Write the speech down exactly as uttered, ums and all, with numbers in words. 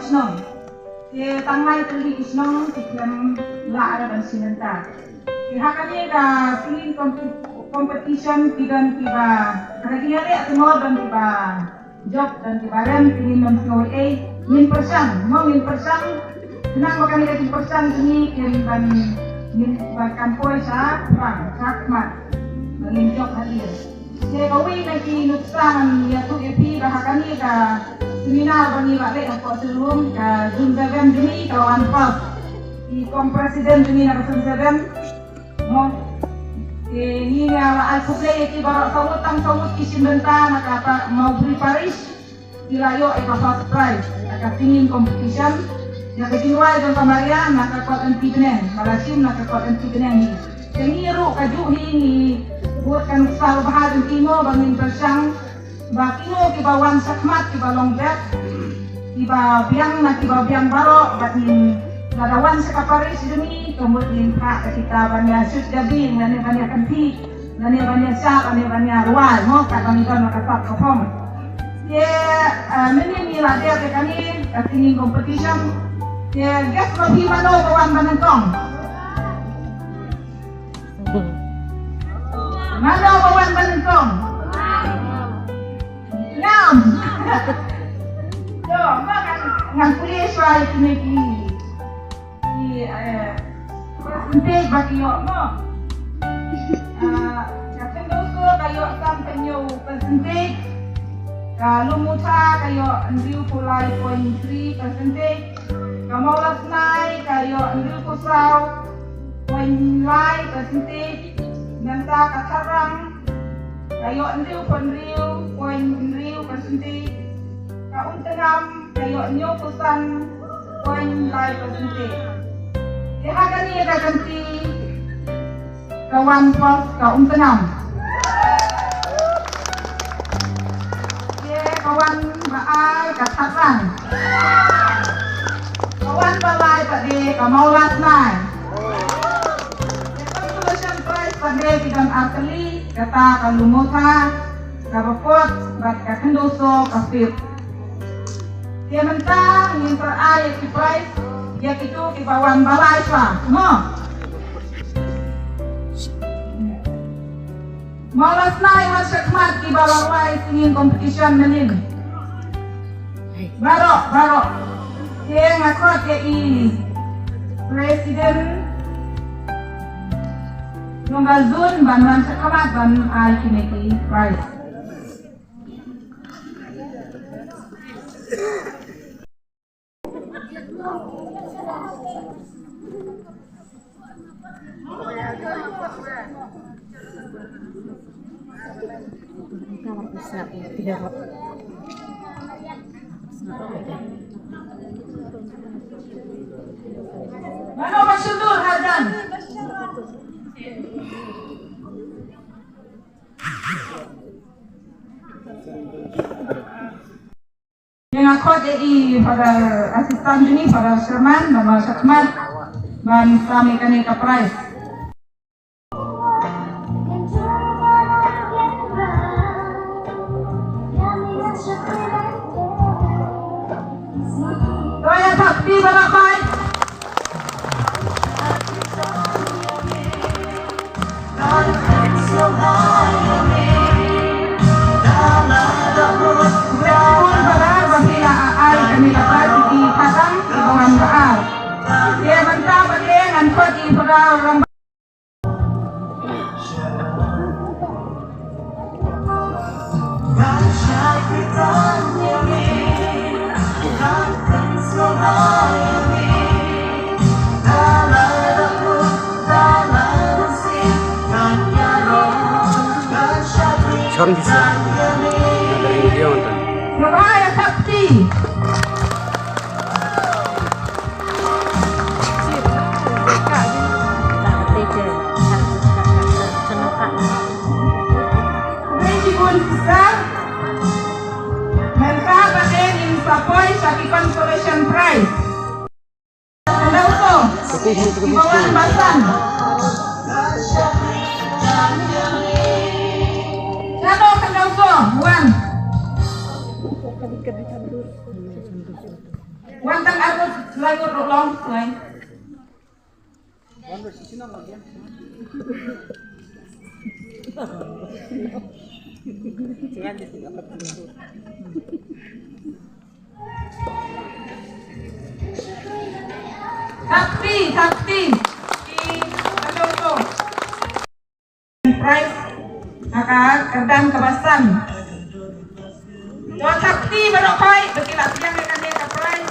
Shnong. Te tang lai tylli ki shnong ki khlem lah re ban shim bynta. Te ha kane ka singing comp-, competition ki don kiba, ha kane ka leh tyngngoh don kiba jop, don kiba rem, te ngin ym sngew ei ei, ngin pyrshang, mo, ngin pyrshang. Khnang ba kane ka jingpyrshang jong ngi kin ban, ngin ban kan poi sha phrang, sha khmat. Ba ngin jop hadien. Te kawei na ki nuksa ngan ïathuh ïa phi ba ha kane ka seminar ba ngi la leh hapoh Shillong, ka Zone Seven jong ngi ka la wan first. I kong president jong ngi na ka Zone Seven. Mo. Te ngi nga la ai khublei ïa ki baroh, saw ngut tang saw ngut ki shim bynta na ka pa-, Mawbri Parish. Ki la ïoh ïa ka first prize ha ka singing competition. Ïa ka jingrwai jong ka Maria na ka kot Nti Bneng, ba la shim na ka kot Nti Bneng hi. Te ngi ruh kajuh hi ngi bud ka nuksa babha jong ngi mo ba ngin pyrshang ba kino kiba wan shakhmat kiba long best, kiba biang na kiba biang baroh, bad ngin, lada wan sha ka parish jong ngi, ka mut ngin phah ïa kita ban ïa shoot jabi, lane ban ïa kynthih, lane ban ïa shad, lane ban ïa rwai, mo, kat ba ngi don la ka sap ka phong. Te, eh, mynnin ngi la dep ïa kane ka singing competition. Te guess ma phi mano ba wan ba nyngkong? Mano ba wan ba nyngkong? Ngam. To, ma ngan, ngan pule shuwa ïa kine ki, ki, eh, percentage ba ki ïoh mo. Ah, ka Khyndew Soo ka ïoh san hynñiew percentage. Ka Lum Utha ka ïoh hynriewphew lai point three percentage. Ka Mawlasnai ka ïoh hynriewphew saw point lai percentage. Nangta ka Thadrang ka ïoh hynriewphew hynriew point hynriew percentage. Ka Umtnam ka ïoh hynñiewphew san point lai percentage. Te ha kane ka kynti ka wan first ka Umtnam. Te ka wan ba ar ka Thadrang. Ka wan ba lai pat de ka Mawlasnai. Te consolation prize pat de ki don ar tylli, kata ka Lum Utha, kaba fourth, bad ka Khyndew Soo ka fifth. Te mynta ngin pynïaid ïa ki prize ïa kito kiba wan ba lai shuwa, mo. Mawlasnai wan shakhmat kiba la rwai singing competition mynnin. Baroh, baroh. Te nga khot ïa i president jong ka zone ban wan shakhmat ban ai kine ki prize. Mano ba shyndur ha jan? Ïa nga khot ïa i Father Assistant jong ngi, Father Sherman, ban wan shakhmat ban sam ïa kane ka prize. To ïa thap kti baroh bha. Bun ba la ba phi la ai kane ka prize ïa ki khatang kiba wan ba ar. Te mynta pat te ngan khot ïa i Father Ram. Chon bisa. Ada video nonton. Sngewbha ïa thap kti. Khublei shibun sister. Mynta pat ngin sa poi sha ki consolation prize. Khyndew Soo. Kiba wan ba san. Shadow Khyndew Soo, wan. Wan tang arngut, lai ngut ruh long, lai. Thap kti, thap kti. Ki, ato, ato. Prize ha ka kyrdan kaba san. To thap kti baroh khoit ba ki la pdiang ïa kane ka prize.